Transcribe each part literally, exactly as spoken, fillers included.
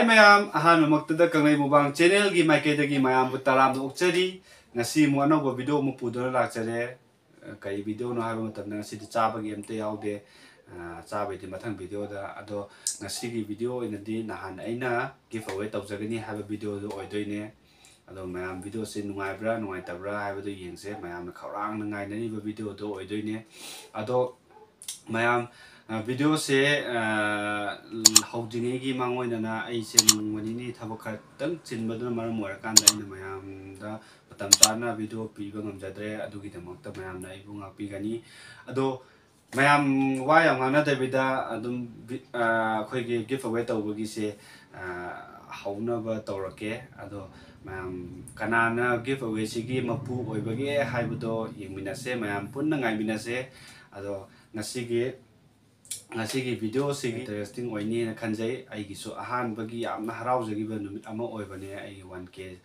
ꯃꯌꯥꯝ, ꯑꯍꯥꯟꯕꯃꯛꯇꯗ ꯀꯪꯂꯩ ꯃꯨꯛꯕꯥꯡ ꯆꯦꯅꯦꯜꯒꯤ ꯃꯥꯏꯀꯩꯗꯒꯤ ꯃꯌꯥꯝꯕꯨ ꯇꯔꯥꯝꯅ ꯑꯣꯛꯆꯔꯤ꯫ ꯉꯁꯤ ꯑꯃꯨꯛ ꯑꯅꯧꯕ ꯚꯤꯗꯤꯑꯣ ꯑꯃ ꯄꯨꯗꯨꯅ ꯂꯥꯛꯆꯔꯦ꯫ ꯀꯔꯤ ꯚꯤꯗꯤꯑꯣꯅꯣ ꯍꯥꯏꯕ ꯃꯇꯝꯗ, ꯉꯁꯤꯗꯤ ꯆꯥꯕꯒꯤ ꯑꯝꯇ ꯌꯥꯎꯗꯦ꯫ ꯑ, ꯆꯥꯕꯩꯗꯤ ꯃꯊꯪ ꯚꯤꯗꯤꯑꯣꯗ꯫ ꯑꯗꯣ ꯉꯁꯤꯒꯤ ꯚꯤꯗꯤꯑꯣ ꯑꯣꯏꯅꯗꯤ ꯅꯍꯥꯟ ꯑꯩꯅ ꯒꯤꯐ ꯑꯋꯦ ꯇꯧꯖꯒꯅꯤ ꯍꯥꯏꯕ ꯚꯤꯗꯤꯑꯣꯗꯨ ꯑꯣꯏꯗꯣꯏꯅꯦ꯫ ꯑꯗꯣ ꯃꯌꯥꯝ, ꯚꯤꯗꯤꯑꯣꯁꯦ ꯅꯨꯡꯉꯥꯏꯕ꯭ꯔꯥ ꯅꯨꯡꯉꯥꯏꯇꯕ꯭ꯔꯥ ꯍꯥꯏꯕꯗꯨ ꯌꯦꯡꯁꯦ꯫ ꯃꯌꯥꯝꯅ ꯈꯧꯔꯥꯡꯅ ꯉꯥꯏꯅꯔꯤꯕ ꯚꯤꯗꯤꯑꯣꯗꯨ ꯑꯣꯏꯗꯣꯏꯅꯦ꯫ ꯑꯗꯣ ꯃꯌꯥꯝ, ꯑ, ꯚꯤꯗꯤꯑꯣꯁꯦ, ꯑ, ꯍꯧꯗ꯭ꯔꯤꯉꯩꯒꯤ ꯃꯥꯡꯑꯣꯏꯅꯅ ꯑꯩꯁꯦ ꯅꯣꯡꯃ ꯅꯤꯅꯤ ꯊꯕꯛ ꯈꯔꯇꯪ ꯆꯤꯟꯕꯗꯨꯅ ꯃꯔꯝ ꯑꯣꯏꯔꯀꯥꯟꯗ ꯑꯩꯅ ꯃꯌꯥꯝꯗ ꯃꯇꯝ ꯆꯥꯅ ꯚꯤꯗꯤꯑꯣ ꯄꯤꯕ ꯉꯝꯖꯗ꯭ꯔꯦ꯫ ꯑꯗꯨꯒꯤꯗꯃꯛꯇ ꯃꯌꯥꯝꯅ ꯑꯩꯕꯨ ꯉꯥꯛꯄꯤꯒꯅꯤ꯫ ꯑꯗꯣ ꯃꯌꯥꯝ, ꯋꯥ ꯌꯥꯝ ꯉꯥꯡꯅꯗꯕꯤꯗ ꯑꯗꯨꯝ ꯚꯤ-, ꯑ, ꯑꯩꯈꯣꯏꯒꯤ ꯒꯤꯐ ꯑꯋꯦ ꯇꯧꯕꯒꯤꯁꯦ, ꯑ, ꯍꯧꯅꯕ ꯇꯧꯔꯛꯀꯦ꯫ ꯑꯗꯣ ꯃꯌꯥꯝ, ꯀꯅꯥꯅ ꯒꯤꯐ ꯑꯋꯦꯁꯤꯒꯤ ꯃꯄꯨ ꯑꯣꯏꯕꯒꯦ ꯍꯥꯏꯕꯗꯣ ꯌꯦꯡꯃꯤꯟꯅꯁꯦ, ꯃꯌꯥꯝ ꯄꯨꯟꯅ ꯉꯥꯏꯃꯤꯟꯅꯁꯦ꯫ ꯑꯗꯣ ꯉꯁꯤꯒꯤ, ꯉꯁꯤꯒꯤ ꯚꯤꯗꯤꯑꯣꯁꯤꯒꯤ ꯏꯟꯇꯔꯦꯁꯇꯤꯡ ꯑꯣꯏꯅꯤꯅ ꯈꯟꯖꯩ꯫ ꯑꯩꯒꯤꯁꯨ ꯑꯍꯥꯟꯕꯒꯤ ꯌꯥꯝꯅ ꯍꯔꯥꯎꯖꯈꯤꯕ ꯅꯨꯃꯤꯠ ꯑꯃ ꯑꯣꯏꯕꯅꯦ, ꯑꯩꯒꯤ ꯋꯥꯟ ꯀꯦ,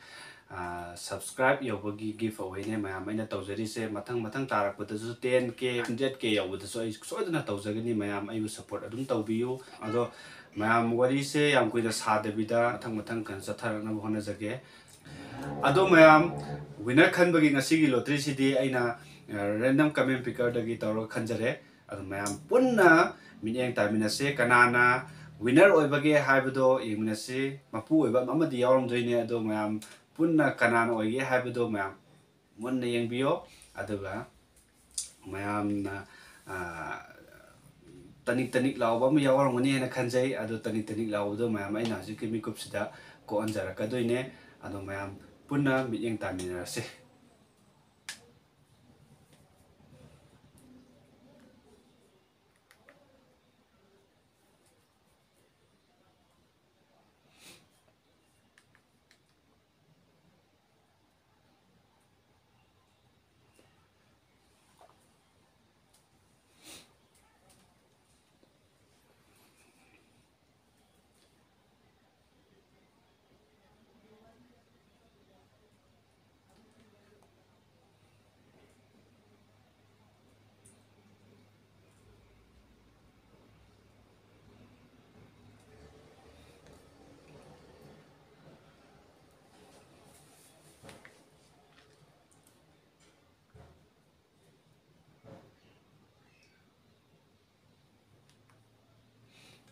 ꯑ, ꯁꯕꯁꯀ꯭ꯔꯥꯏꯕ ꯌꯧꯕꯒꯤ ꯒꯤꯐ ꯑꯋꯦꯅꯦ ꯃꯌꯥꯝ ꯑꯩꯅ ꯇꯧꯖꯔꯤꯁꯦ꯫ ꯃꯊꯪ ꯃꯊꯪ ꯇꯥꯔꯛꯄꯗꯁꯨ ꯇꯦꯟ ꯀꯦ, ꯍꯟꯗ꯭ꯔꯦꯠ ꯀꯦ ꯌꯧꯕꯗꯁꯨ ꯑꯩ ꯁꯣꯏꯗꯅ ꯇꯧꯖꯒꯅꯤ꯫ ꯃꯌꯥꯝ ꯑꯩꯕꯨ ꯁꯞꯄꯣꯔꯠ ꯑꯗꯨꯝ ꯇꯧꯕꯤꯌꯨ꯫ ꯑꯗꯣ ꯃꯌꯥꯝ, ꯋꯥꯔꯤꯁꯦ ꯌꯥꯝ ꯀꯨꯏꯅ ꯁꯥꯗꯕꯤꯗ ꯃꯊꯪ ꯃꯊꯪ ꯀꯩꯅꯣ ꯆꯠꯊꯔꯛꯅꯕ ꯍꯣꯠꯅꯖꯒꯦ꯫ ꯑꯗꯣ ꯃꯌꯥꯝ, ꯋꯤꯟꯅꯔ ꯈꯟꯕꯒꯤ ꯉꯁꯤꯒꯤ ꯂꯣꯇ꯭ꯔꯤꯁꯤꯗꯤ ꯑꯩꯅ, ꯑ, ꯔꯦꯟꯗꯝ ꯀꯃꯦꯟ ꯄꯤꯀꯔꯗꯒꯤ ꯇꯧꯔꯒ ꯈꯟꯖꯔꯦ꯫ ꯑꯗꯣ ꯃꯌꯥꯝ ꯄꯨꯟꯅ ꯃꯤꯠꯌꯦꯡ ꯇꯥꯃꯤꯟꯅꯁꯦ, ꯀꯅꯥꯅ ꯋꯤꯟꯅꯔ ꯑꯣꯏꯕꯒꯦ ꯍꯥꯏꯕꯗꯣ ꯌꯦꯡꯃꯤꯟꯅꯁꯤ꯫ ꯃꯄꯨ ꯑꯣꯏꯕ ꯑꯃꯗꯤ ꯌꯥꯎꯔꯝꯗꯣꯏꯅꯦ, ꯑꯗꯣ ꯃꯌꯥꯝ ꯄꯨꯟꯅ ꯀꯅꯥꯅ ꯑꯣꯏꯒꯦ ꯍꯥꯏꯕꯗꯣ ꯃꯌꯥꯝ ꯃꯨꯟꯅ ꯌꯦꯡꯕꯤꯌꯣ꯫ ꯑꯗꯨꯒ ꯃꯌꯥꯝꯅ, ꯑ, ꯇꯅꯤꯛ ꯇꯅꯤꯛ ꯂꯥꯎꯕ ꯑꯃ ꯌꯥꯎꯔꯝꯒꯅꯤ ꯍꯥꯏꯅ ꯈꯟꯖꯩ꯫ ꯑꯗꯣ ꯇꯅꯤꯛ ꯇꯅꯤꯛ ꯂꯥꯎꯕꯗꯣ ꯃꯌꯥꯝ ꯑꯩꯅ ꯍꯧꯖꯤꯛꯀꯤ ꯃꯤꯀꯨꯞꯁꯤꯗ ꯀꯣꯛꯍꯟꯖꯔꯛꯀꯗꯣꯏꯅꯦ꯫ ꯑꯗꯣ ꯃꯌꯥꯝ ꯄꯨꯟꯅ ꯃꯤꯠꯌꯦꯡ ꯇꯥꯃꯤꯟꯅꯔꯁꯦ꯫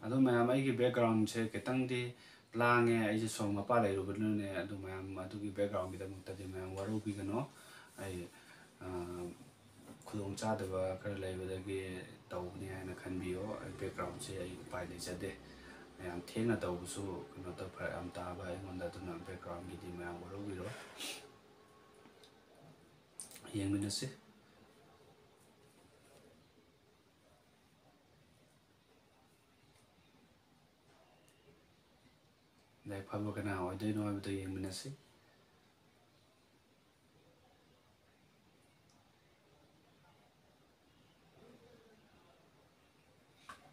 ꯑꯗꯣ ꯃꯌꯥꯝ, ꯑꯩꯒꯤ ꯕꯦꯛꯒ꯭ꯔꯥꯎꯟꯁꯦ ꯈꯤꯇꯪꯗꯤ ꯂꯥꯡꯉꯦ, ꯑꯩꯁꯦ ꯁꯣꯔꯣꯛ ꯃꯄꯥ ꯂꯩꯔꯨꯕꯅꯤꯅꯅꯦ꯫ ꯑꯗꯨ ꯃꯌꯥꯝ, ꯑꯗꯨꯒꯤ ꯕꯦꯛꯒ꯭ꯔꯥꯎꯟꯒꯤꯗꯃꯛꯇꯗꯤ ꯃꯌꯥꯝ ꯋꯥꯔꯧꯕꯤꯒꯅꯣ꯫ ꯑꯩ, ꯑ, ꯈꯨꯗꯣꯡꯆꯥꯗꯕ ꯈꯔ ꯂꯩꯕꯗꯒꯤ ꯇꯧꯕꯅꯤ ꯍꯥꯏꯅ ꯈꯟꯕꯤꯌꯣ꯫ ꯑꯩ ꯕꯦꯛꯒ꯭ꯔꯥꯎꯟꯁꯦ ꯑꯩ ꯎꯄꯥꯏ ꯂꯩꯖꯗꯦ꯫ ꯌꯥꯝ ꯊꯦꯡꯅ ꯇꯧꯕꯁꯨ ꯀꯩꯅꯣ ꯇꯧ-, ꯐꯔꯛ ꯌꯥꯝ ꯇꯥꯕ ꯑꯩꯉꯣꯟꯗ, ꯑꯗꯨꯅ ꯕꯦꯛꯒ꯭ꯔꯥꯎꯟꯒꯤꯗꯤ ꯃꯌꯥꯝ ꯋꯥꯔꯧꯕꯤꯔꯣ꯫ ꯌꯦꯡꯃꯤꯟꯅꯁꯤ꯫ ꯂꯥꯏꯔꯤꯛ ꯐꯕ ꯀꯅꯥ ꯑꯣꯏꯗꯣꯏꯅꯣ ꯍꯥꯏꯕꯗꯨ ꯌꯦꯡꯃꯤꯟꯅꯁꯤ꯫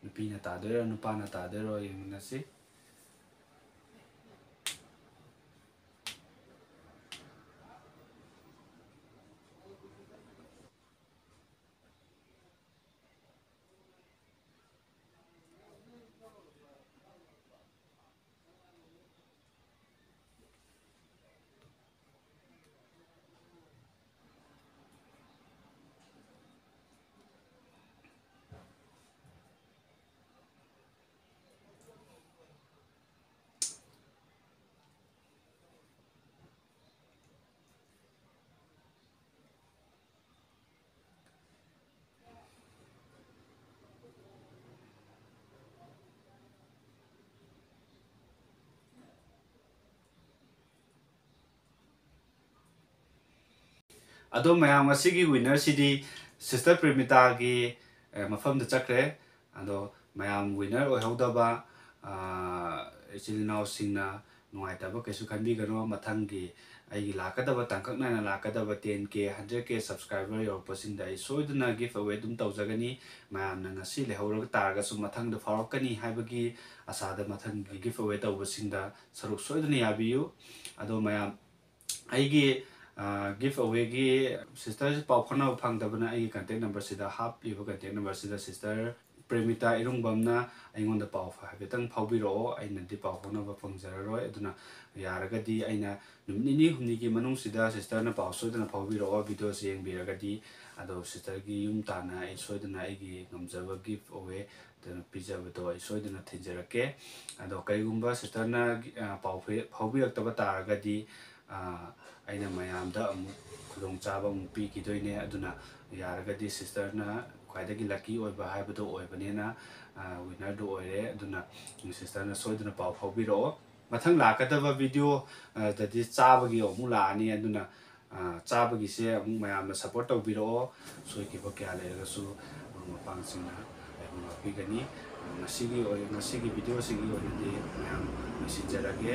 ꯅꯨꯄꯤꯅ ꯇꯥꯗꯣꯏꯔꯣ, ꯅꯨꯄꯥꯅ ꯇꯥꯗꯣꯏꯔꯣ, ꯌꯦꯡꯃꯤꯟꯅꯁꯤ꯫ ꯑꯗꯣ ꯃꯌꯥꯝ, ꯉꯁꯤꯒꯤ ꯋꯤꯟꯅꯔꯁꯤꯗꯤ ꯁꯤꯁꯇꯔ ꯄ꯭ꯔꯦꯃꯤꯇꯥꯒꯤ, ꯑ, ꯃꯐꯝꯗ ꯆꯠꯈ꯭ꯔꯦ꯫ ꯑꯗꯣ ꯃꯌꯥꯝ, ꯋꯤꯟꯅꯔ ꯑꯣꯏꯍꯧꯗꯕ, ꯑ, ꯏꯆꯤꯜ ꯏꯅꯥꯎꯁꯤꯡꯅ ꯅꯨꯡꯉꯥꯏꯇꯕ ꯀꯩꯁꯨ ꯈꯟꯕꯤꯒꯅꯨ꯫ ꯃꯊꯪꯒꯤ ꯑꯩꯒꯤ ꯂꯥꯛꯀꯗꯕ, ꯇꯥꯡꯀꯛ ꯅꯥꯏꯅ ꯂꯥꯛꯀꯗꯕ ten K, hundred K subscriber ꯌꯧꯔꯛꯄꯁꯤꯡꯗ ꯑꯩ ꯁꯣꯏꯗꯅ give away ꯑꯗꯨꯝ ꯇꯧꯖꯒꯅꯤ꯫ ꯃꯌꯥꯝꯅ ꯉꯁꯤ ꯂꯩꯍꯧꯔꯒ ꯇꯥꯔꯒꯁꯨ ꯃꯊꯪꯗ ꯐꯥꯎꯔꯛꯀꯅꯤ ꯍꯥꯏꯕꯒꯤ ꯑꯁꯥꯗ ꯃꯊꯪꯒꯤ give away ꯇꯧꯕꯁꯤꯡꯗ ꯁꯔꯨꯛ ꯁꯣꯏꯗꯅ ꯌꯥꯕꯤꯌꯨ꯫ ꯑꯗꯣ ꯃꯌꯥꯝ, ꯑꯩꯒꯤ, ꯑ, give awayꯒꯤ, ꯁꯤꯁꯇꯔꯁꯦ ꯄꯥꯎ ꯐꯥꯎꯅꯕ ꯐꯪꯗꯕꯅ ꯑꯩꯒꯤ contact numberꯁꯤꯗ, ꯍꯥꯞꯂꯤꯕ contact numberꯁꯤꯗ ꯁꯤꯁꯇꯔ ꯄ꯭ꯔꯦꯃꯤꯇꯥ ꯏꯔꯨꯡꯕꯝꯅ ꯑꯩꯉꯣꯟꯗ ꯄꯥꯎ ꯍꯥꯏꯐꯦꯠꯇꯪ ꯐꯥꯎꯕꯤꯔꯛꯑꯣ, ꯑꯩꯅꯗꯤ ꯄꯥꯎ ꯐꯥꯎꯅꯕ ꯐꯪꯖꯔꯔꯣꯏ꯫ ꯑꯗꯨꯅ ꯌꯥꯔꯒꯗꯤ ꯑꯩꯅ ꯅꯨꯃꯤꯠ ꯅꯤꯅꯤ ꯍꯨꯝꯅꯤꯒꯤ ꯃꯅꯨꯡꯁꯤꯗ sisterꯅ ꯄꯥꯎ ꯁꯣꯏꯗꯅ ꯐꯥꯎꯕꯤꯔꯛꯑꯣ, videoꯁꯦ ꯌꯦꯡꯕꯤꯔꯒꯗꯤ꯫ ꯑꯗꯣ sisterꯒꯤ ꯌꯨꯝ ꯇꯥꯟꯅ ꯑꯩ ꯁꯣꯏꯗꯅ ꯑꯩꯒꯤ ꯉꯝꯖꯕꯒꯤ way ꯑꯗꯨꯅ ꯄꯤꯖꯕꯗꯣ ꯑꯩ ꯁꯣꯏꯗꯅ ꯊꯤꯟꯖꯔꯛꯀꯦ꯫ ꯑꯗꯣ ꯀꯩꯒꯨꯝꯕ sisterꯅ, ꯑ, ꯄꯥꯎ ꯐꯦ-, ꯐꯥꯎꯕꯤꯔꯛꯇꯕ ꯇꯥꯔꯒꯗꯤ, ꯑ, ꯑꯩꯅ ꯃꯌꯥꯝꯗ ꯑꯃꯨꯛ ꯈꯨꯗꯣꯡꯆꯥꯕ ꯑꯃꯨꯛ ꯄꯤꯈꯤꯗꯣꯏꯅꯦ꯫ ꯑꯗꯨꯅ ꯌꯥꯔꯒꯗꯤ sisterꯅ ꯈ꯭ꯋꯥꯏꯗꯒꯤ lucky ꯑꯣꯏꯕ ꯍꯥꯏꯕꯗꯣ ꯑꯣꯏꯕꯅꯤꯅ, ꯑ, winnerꯗꯣ ꯑꯣꯏꯔꯦ꯫ ꯑꯗꯨꯅ sisterꯅ ꯁꯣꯏꯗꯅ ꯄꯥꯎ ꯐꯥꯎꯕꯤꯔꯛꯑꯣ꯫ ꯃꯊꯪ ꯂꯥꯛꯀꯗꯕ video, ꯑ, ꯗꯗꯤ ꯆꯥꯕꯒꯤ ꯑꯃꯨꯛ ꯂꯥꯛꯑꯅꯤ꯫ ꯑꯗꯨꯅ, ꯑ, ꯆꯥꯕꯒꯤꯁꯦ ꯑꯃꯨꯛ ꯃꯌꯥꯝꯅ support ꯇꯧꯕꯤꯔꯛꯑꯣ꯫ ꯁꯣꯏꯈꯤꯕ ꯀꯌꯥ ꯂꯩꯔꯒꯁꯨ ꯃꯔꯨꯞ ꯃꯄꯥꯡꯁꯤꯡꯅ ꯑꯩꯕꯨ ꯉꯥꯛꯄꯤꯒꯅꯤ꯫ ꯉꯁꯤꯒꯤ ꯑꯣꯏ-, ꯉꯁꯤꯒꯤ videoꯁꯤꯒꯤ ꯑꯣꯏꯅꯗꯤ ꯃꯌꯥꯝ ꯂꯣꯏꯁꯤꯟꯖꯔꯒꯦ꯫